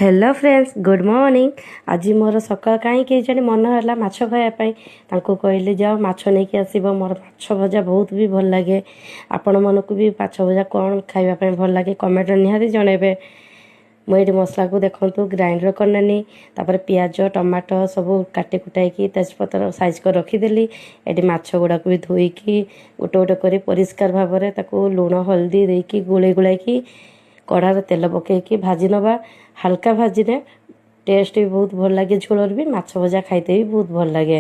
Hello friends, good morning. ଆଜି ମୋର ସକାଳ କାହିଁକି କେଜାଣି ମନ ହେଲା ମାଛ ଖାଇବା ପାଇଁ। ତାଙ୍କୁ କହିଲି, ଯାଅ ମାଛ ନେଇକି ଆସିବ। ମୋର ମାଛ ଭଜା ବହୁତ ବି ଭଲ ଲାଗେ। ଆପଣମାନଙ୍କୁ ବି ମାଛ ଭଜା କ'ଣ ଖାଇବା ପାଇଁ ଭଲ ଲାଗେ, କମେଣ୍ଟରେ ନିହାତି ଜଣାଇବେ। ମୁଁ ଏଇଠି ମସଲାକୁ ଦେଖନ୍ତୁ ଗ୍ରାଇଣ୍ଡର କରିନେନି। ତାପରେ ପିଆଜ, ଟମାଟୋ ସବୁ କାଟି କୁଟାଇକି ତେଜପତ୍ର ସାଇଜ୍ କରି ରଖିଦେଲି। ଏଠି ମାଛ ଗୁଡ଼ାକୁ ବି ଧୋଇକି ଗୋଟେ ଗୋଟେ କରି ପରିଷ୍କାର ଭାବରେ ତାକୁ ଲୁଣ ହଳଦୀ ଦେଇକି ଗୋଳେଇ ଗୋଳାଇକି କଢ଼ାରେ ତେଲ ପକାଇକି ଭାଜି ନେବା। ହାଲକା ଭାଜିଲେ ଟେଷ୍ଟ ବି ବହୁତ ଭଲ ଲାଗେ। ଝୋଳରେ ବି ମାଛ ଭଜା ଖାଇତେ ବି ବହୁତ ଭଲ ଲାଗେ।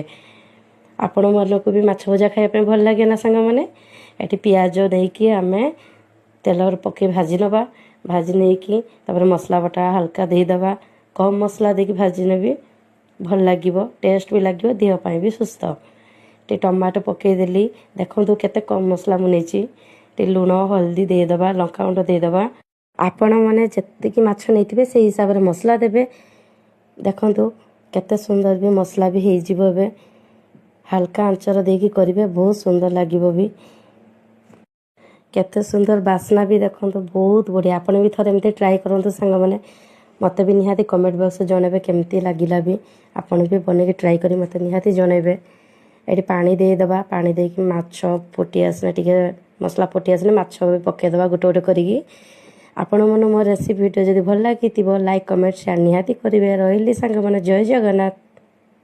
ଆପଣମାନଙ୍କୁ ବି ମାଛ ଭଜା ଖାଇବା ପାଇଁ ଭଲ ଲାଗେ ନା ସାଙ୍ଗମାନେ? ଏଠି ପିଆଜ ଦେଇକି ଆମେ ତେଲରେ ପକାଇ ଭାଜି ନେବା। ଭାଜି ନେଇକି ତାପରେ ମସଲା ବଟା ହାଲକା ଦେଇଦେବା। କମ୍ ମସଲା ଦେଇକି ଭାଜି ନେବି, ଭଲ ଲାଗିବ, ଟେଷ୍ଟ ବି ଲାଗିବ, ଦେହ ପାଇଁ ବି ସୁସ୍ଥ। ଟିକେ ଟମାଟୋ ପକାଇଦେଲି। ଦେଖନ୍ତୁ କେତେ କମ୍ ମସଲା ମୁଁ ନେଇଛି। ଟିକେ ଲୁଣ ହଳଦୀ ଦେଇଦେବା, ଲଙ୍କାଗୁଣ୍ଡ ଦେଇଦେବା। ଆପଣମାନେ ଯେତିକି ମାଛ ନେଇଥିବେ, ସେଇ ହିସାବରେ ମସଲା ଦେବେ। ଦେଖନ୍ତୁ କେତେ ସୁନ୍ଦର ବି ମସଲା ବି ହେଇଯିବ। ଏବେ ହାଲକା ଆଞ୍ଚର ଦେଇକି କରିବେ, ବହୁତ ସୁନ୍ଦର ଲାଗିବ ବି। କେତେ ସୁନ୍ଦର ବାସ୍ନା ବି ଦେଖନ୍ତୁ, ବହୁତ ବଢ଼ିଆ। ଆପଣ ବି ଥରେ ଏମିତି ଟ୍ରାଏ କରନ୍ତୁ ସାଙ୍ଗମାନେ। ମୋତେ ବି ନିହାତି କମେଣ୍ଟ ବକ୍ସରେ ଜଣାଇବେ କେମିତି ଲାଗିଲା ବି। ଆପଣ ବି ବନେଇକି ଟ୍ରାଏ କରି ମୋତେ ନିହାତି ଜଣାଇବେ। ଏଠି ପାଣି ଦେଇଦେବା। ପାଣି ଦେଇକି ମାଛ ଫୁଟି ଆସିଲେ, ଟିକେ ମସଲା ଫୁଟି ଆସିଲେ ମାଛ ବି ପକାଇଦେବା ଗୋଟେ ଗୋଟେ କରିକି। ଆପଣମାନଙ୍କୁ ମୋ ରେସିପି ଭିଡ଼ିଓ ଯଦି ଭଲ ଲାଗିଥିବ, ଲାଇକ୍, କମେଣ୍ଟ, ସେୟାର ନିହାତି କରିବେ। ରହିଲି ସାଙ୍ଗମାନେ, ଜୟ ଜଗନ୍ନାଥ।